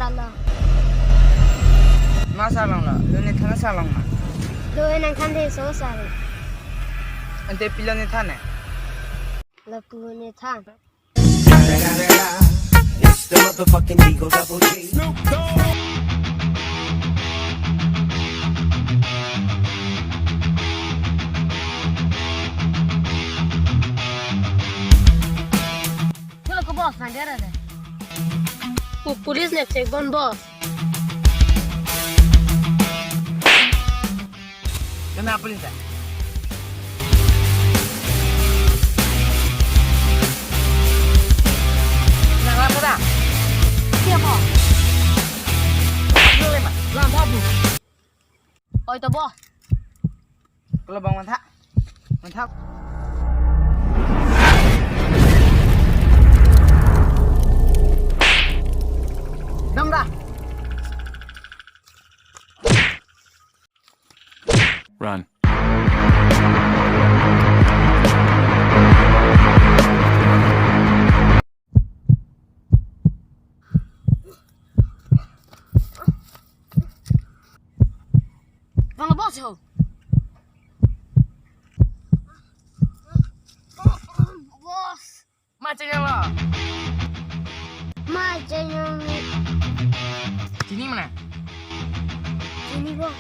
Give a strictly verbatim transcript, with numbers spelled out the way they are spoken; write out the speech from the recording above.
Lo. Ma sarlong lo, lo ne than sarlong ma. Lo e nangthan de so sari. Ante pilo ne than e? Lapu ne than. It's the motherfucking Eagle Double G. Chalo ko boss, nang dera de. Pu-, police ne check bon boss. Kena police ta. Nang lapor ta? Siapa? Lu lima. Lam babu. Oi, to bo. Kalau bang mantha. Mantha. Dam dah. Run. Bang lo boss ho. Boss. Ma chenyang lo. Ma chenyang ni. Chini mana? Chini boss.